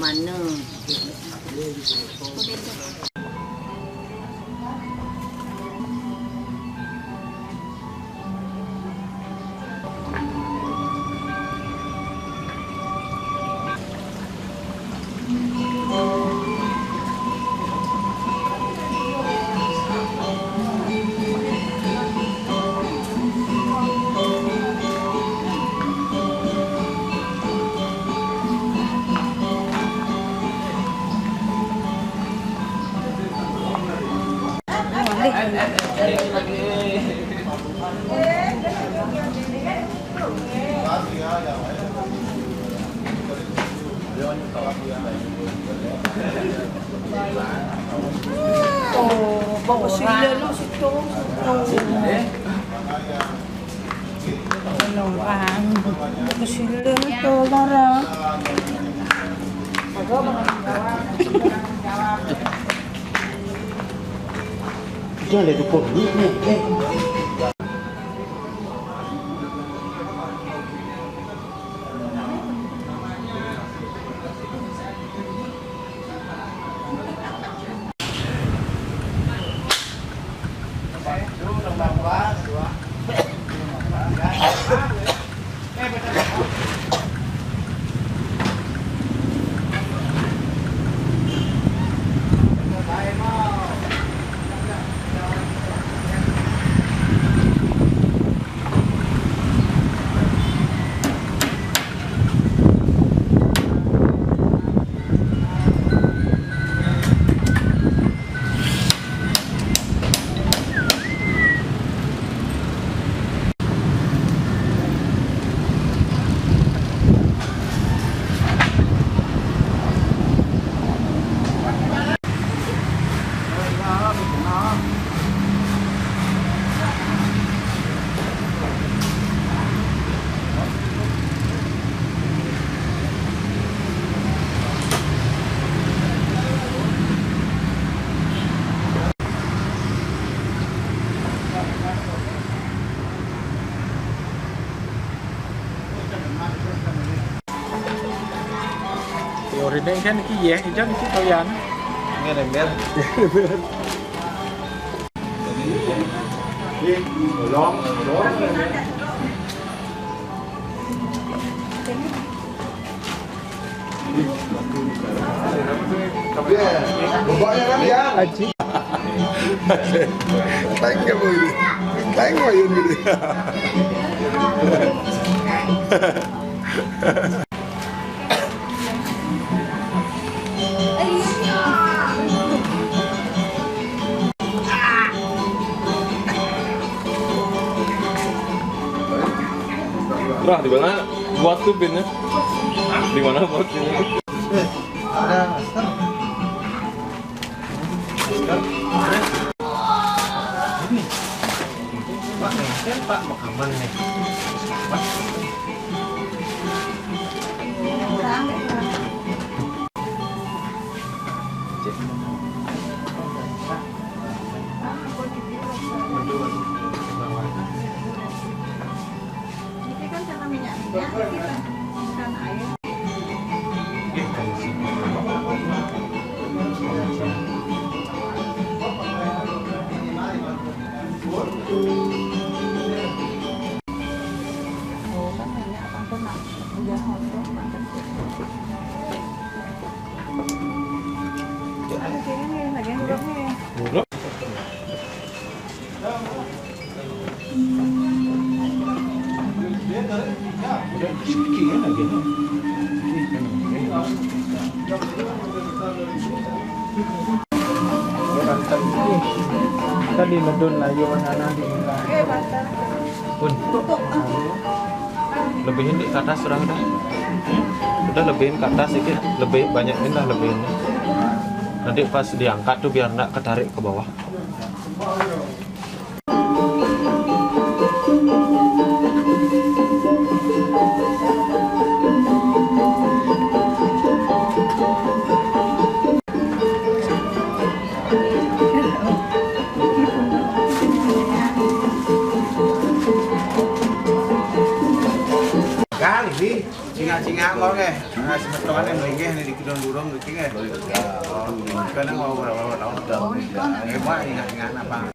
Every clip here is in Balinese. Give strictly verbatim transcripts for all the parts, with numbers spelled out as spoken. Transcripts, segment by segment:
Mana? Oh, bawa sila lu situ. Situ. Ano, ah, bawa sila lu tu, Lara. Jangan itu pun. Eh. Teori deng kan iki ya, ijan iki kalian. Ini ember. Ini bolong, bolong. Iya, boboknya kan ya. Aji. Thank you, Bu. Thank you, Bu. Lah, di mana buat tuh binnya? Di mana buat binnya? Ada masker. Ini. Pak, ini Pak, mau aman nih. Ini kan cara minyak-minyak, ini kan bukan air. Oh, kan minyak apa tuh, Nak? Udah hotdog, makan. Ada kayaknya nih, lagi yang belum nih. Buruk. Tadi medun layu anak di. Pun. Lebihin di ke atas, sudah, udah. Udah, lebihin ke atas dikit, lebih banyakin lah, lebihin. Nanti pas diangkat tuh biar nggak ketarik ke bawah. Kali, cingak-cingak kok nggih. Nah, semeton yang nggih nih di kidung burung gitu nggih. Oh, kadang mau berapa tahun? Nggih, Pak, ingat-ingat apa?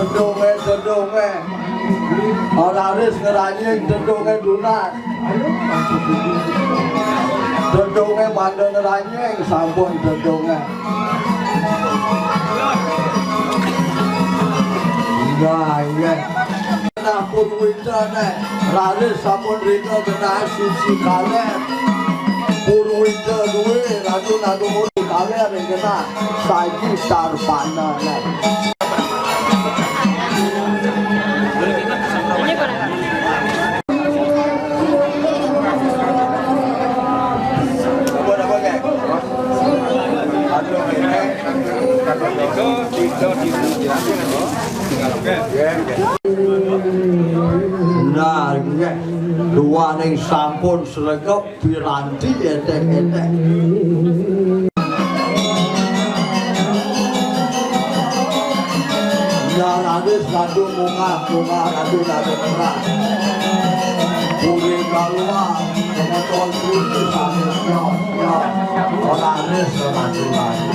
Dedunge, dedunge. Ora ris ngeranying dedunge dunak. Dedunge manden ngeranying sampun dedunge. Nah, iya. Nah, Purwita nek raris sampun rika genah siji kaler. Purwita duwe ratu nanggung kaler ing genah saiki sarpana nek. Nah, nggih. Duaning sampun sregep piranti etek-etek. Ya, raris radu mungah, mungah radu radu mungah. Puri kalua, penonton puri sambil nyok, nyok. Ora ris radu radu.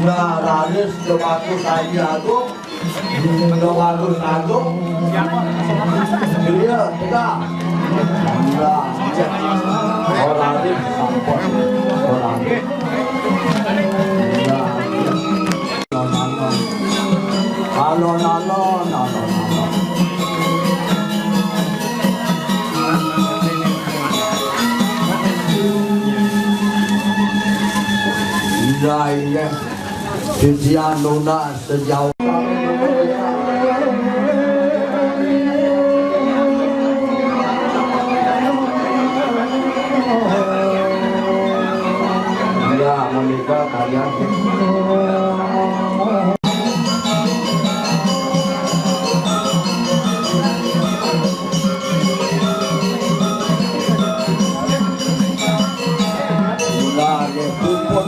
Nah, raris kemaku saya aku. Mula bagus, bagus. Iya, kita. Iya, cek. Ora ris, sampun. Ora ris. Iya, iya. Alon-alon, alon-alon. Iya, iya. Didian nunas sejauh. Ya, menikah kalian.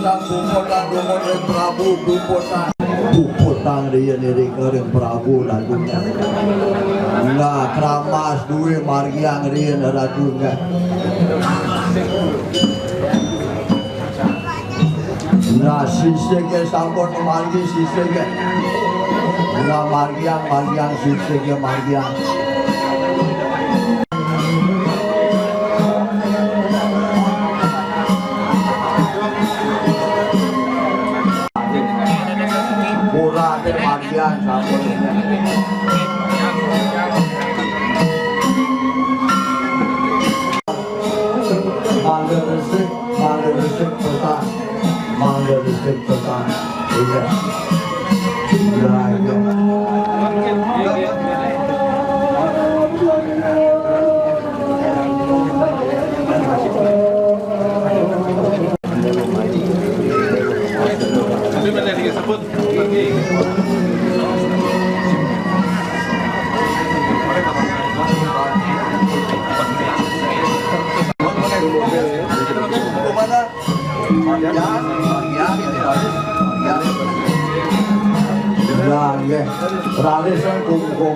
Puputan dumun ring Prabu, puputan. Puputan riin irika ring Prabu Ratu. Nah, kramas duwé margiang riin Ratu. Nah, sisiké sampun margi sisiké. Nah, margiang, margiang sisiké margiang. Murah deh bagian sampun. Mangga resik, mangga resik pesan. Mangga resik pesan. Iya. Nah, iya. Ya, nggih. Raris kumpul.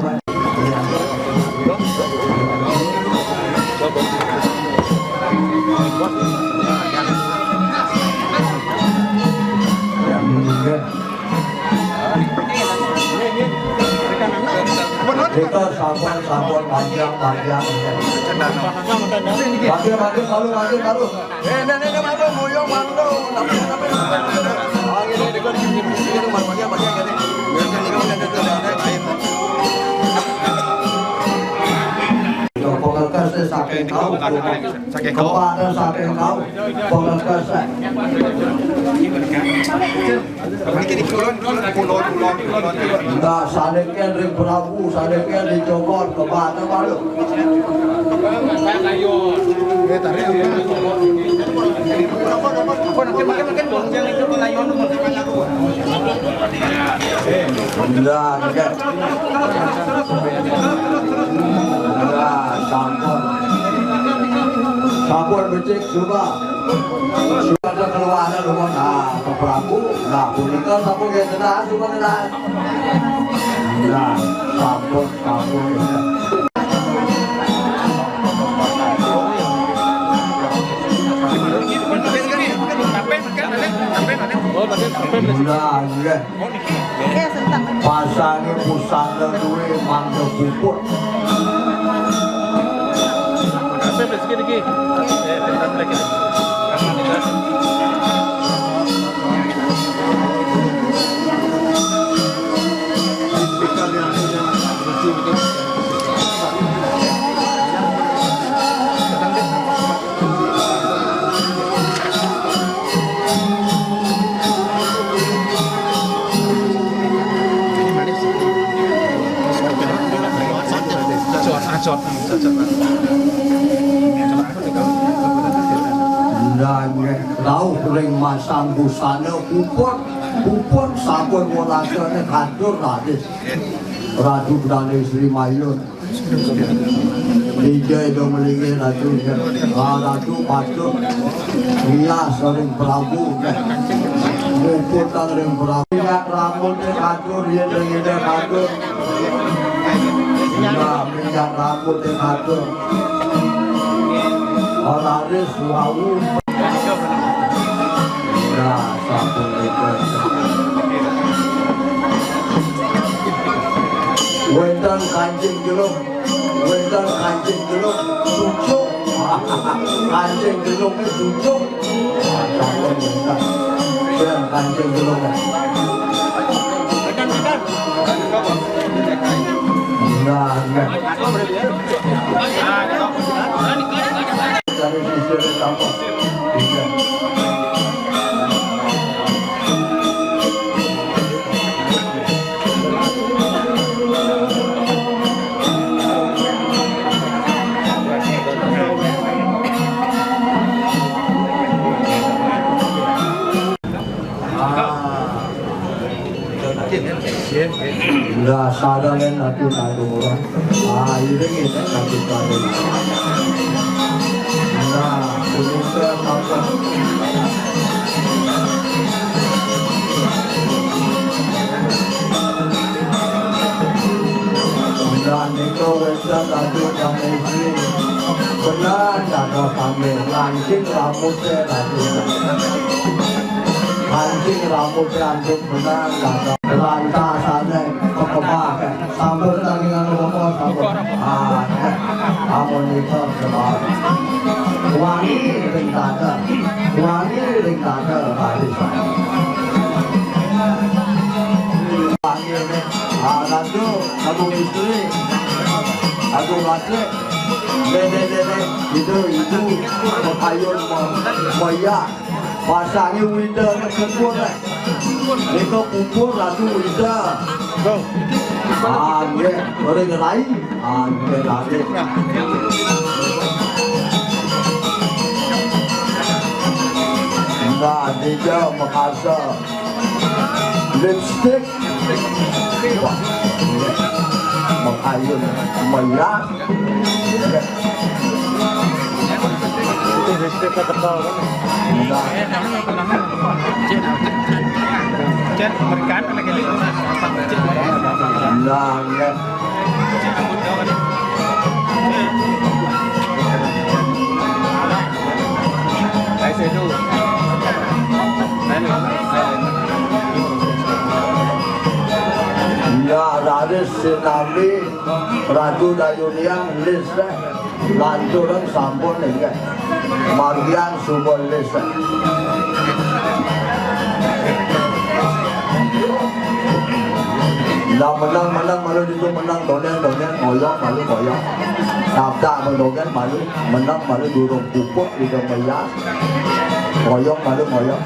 Kita sampun, sampun panjang, panjang. Makin, makin, malu, makin, malu. Eh, ini, ini, ini, malu, muyung, malu. Tapi, tapi, tapi, tapi. Ah, ini, ini, ini, ini, ini, malu, makin, makin, makin. Pengekes saking kau, saking kau. Kepala saking kau, pengekes. Nah, sanekin ring Prabu, sanekin di Jogor, kebata malu. Nah, sampun. Sampun becik, coba. Sudah keluarga rumah, nah, ke Prabu, nah, punika sampun nggih, tenang, coba tenang. Nah, sampun, sampun. Nah, nggih. Pasangé pusaka duwé mangga puput. Nah, nggih, rauh ring masang busana puput, puput sampun welasané katur raris. Ratu Brahmésri Mayun. Ida Ida Melingin Ratu, ah, Ratu patut rias ring Prabu, muputang ring Prabu. Minyak rambut katur, yén ring Ida katur. Nah, minyak rambut katur. Laris wau. Nah, sampun nika. Wénten kancing jeluk. Wénten kancing jeluk, cucuk. Kancing jeluk, cucuk. Sampun wénten. Wénten kancing jeluk. Nah, nah. Dari sisi sampun. Lah, sadaya ati karo ora. Ah, iring-iring ati karo. Nah, punika mangke. Wénten Ratu Kang Istri. Bener, dados sami. Lancing rambuté Ratu. Lancing rambuté antuk bener, dados. Lantasané kekebak. Sampun daging anu kebak, sampun. Ah, amun nika kebak. Wangi ring dada. Wangi ring dada, Ratu. Wangi ring. Ah, Ratu, Ratu Istri. Ratu Ratu. Dé, dé, dé, dé. Itu, itu. Makayun, ma-, maya. Pasangé wida ke kubur, eh. Nika kubur Ratu Wida. Ah, nggih, ora ngerai. Ah, nggih, nggih. Nah, nika makasa lipstik. Wah, nggih. Makayun, maya. Itu listrik ketegal kan? Cek, mereka lagi. Cek, mereka. Nah, ya. Saya sedu. Ya, raris sinambi Ratu Dayuniang lis, eh. Lanturang sampun, inggih. Margiang suba lis, eh. Lah menang, menang, malu ditu menang, dongeng, dongeng, ngoyong, malu ngoyong. Sabda mendongeng, malu menang, malu durung pupuk, tidak meyas. Ngoyong, malu ngoyong.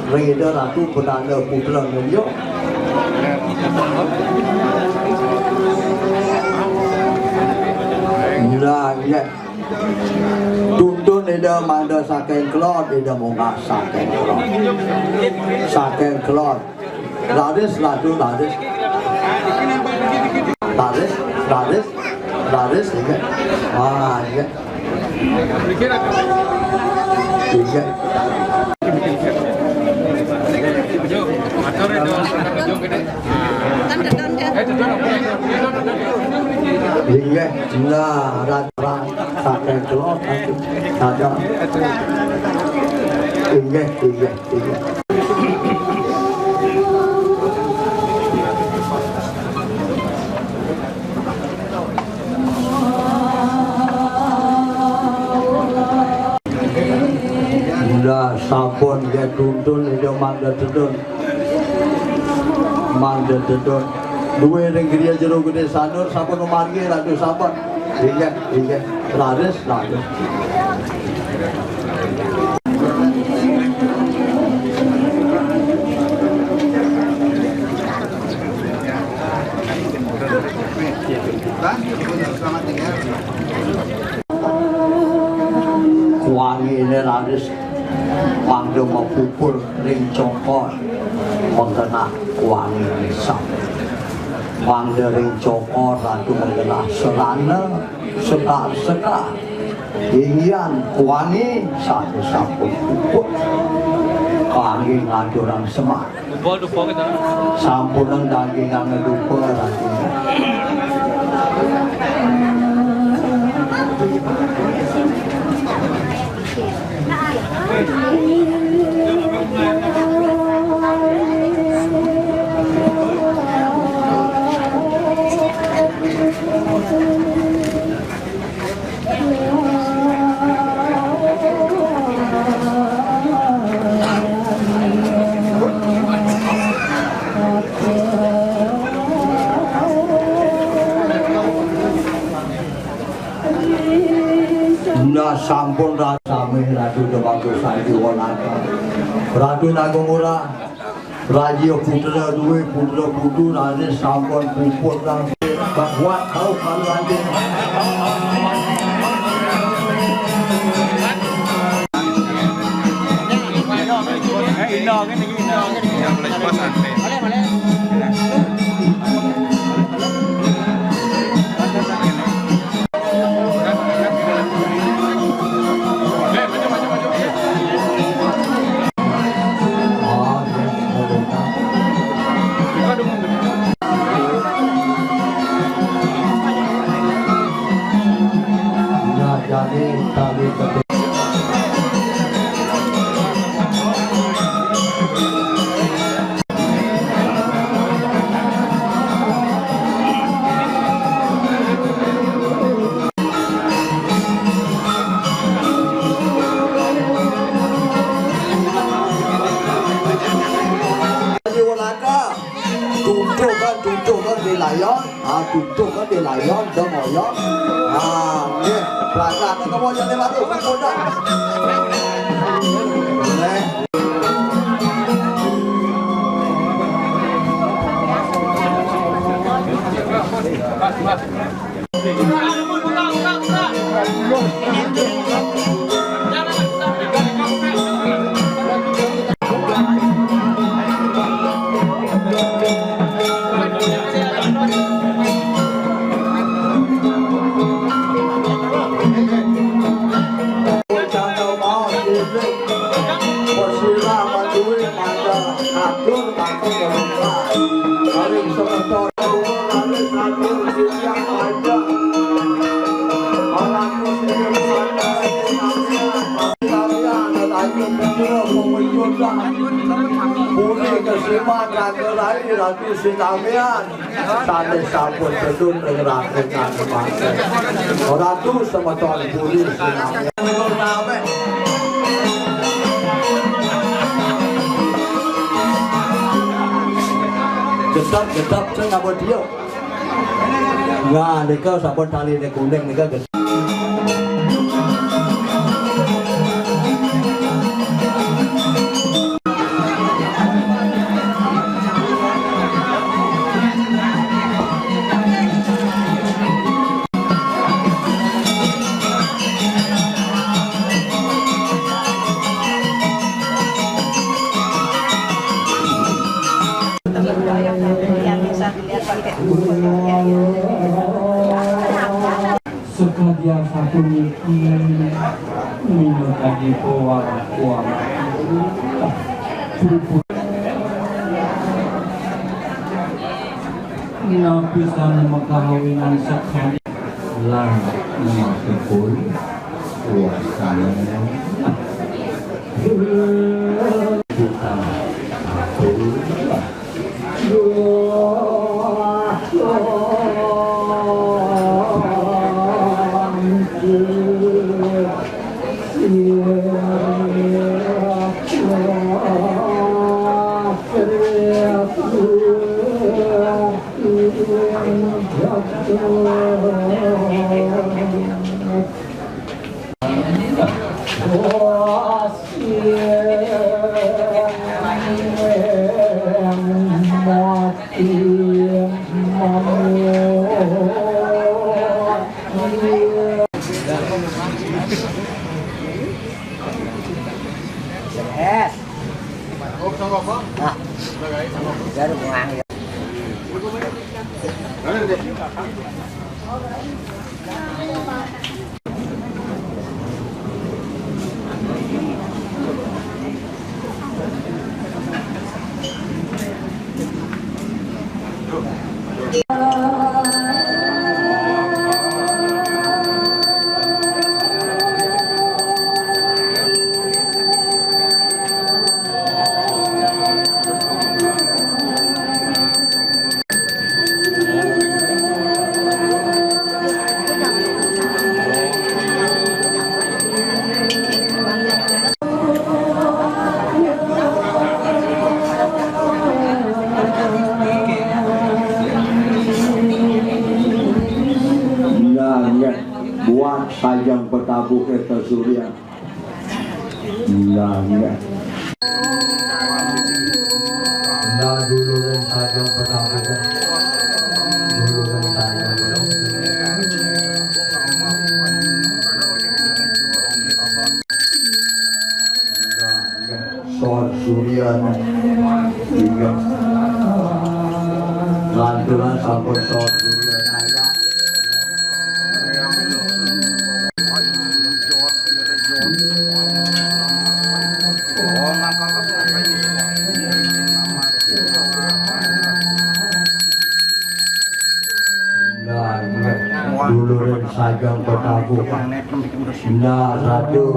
Reda Ratu Benana Putra Ngenyo. Nah, nggih. Tuntun Ida mangda saking kelod, Ida munggah saking kelod. Saking kelod. Laris, ladu, laris. Laris, laris, laris, inggih. Ah, inggih. Inggih. Inggih, nah, rat-, rat-, saking kelod, saja. Inggih, inggih, inggih. Lah, sampun nggih tuntun, Ida mangda tedun. Mangda tedun. Duwe ring griya jero Gedé Sanur, sampun mamargi, Ratu, sampun. Inggih, inggih. Laris, laris. Kuwangine raris mangda mapupur ring cokor, mengkenah kuwangi risang. Mangda ring cokor ratu mengkenah serana sekar-sekar. Inggihan kuwangi sane sampun puput kangge ngaturang semar. Dupa, dupa kita. Sampunang daging angedupa, Raden. Nah, sampun ra-, sami Ratu Dewangga Sanjiwanata. Ratu Nagungura, raja putra duwe, putra putu, raja sampun puput. Buat tahu kalau ada. Nah, jadi tali ketik. Tutup kan, tutup kan di layar. Ah, tutup kan di layar, dah moyang. Ah, nggih. Berangkat ke moyang lewat tu, kuda. Boleh. Pulih keserimban raga rai, rabi sinamian. Sané sampun sedun ring rakenan mangke. Ratu semeton pulih sinamian. Gedap, gedap, sing ngapa dia? Nah, nika sampun taliné kuning nika gedap. Sakadi satu niki minangka dipa warga. Napi sané makawinan sakadi lan makepun wasana. Nah, nggih. Buat Sajang Petabuh Kerta Surya. Nah, nggih. Nah, duluran Sajang Petabuh. Duluran Sajang. Surya. Iya. Lanturan sampun saha Surya Naya. Nah, duluran saking Kota Bukit. Nah, Ratu.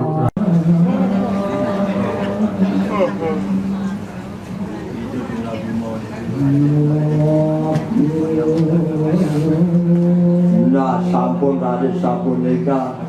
Nah, sampun raris sapunika.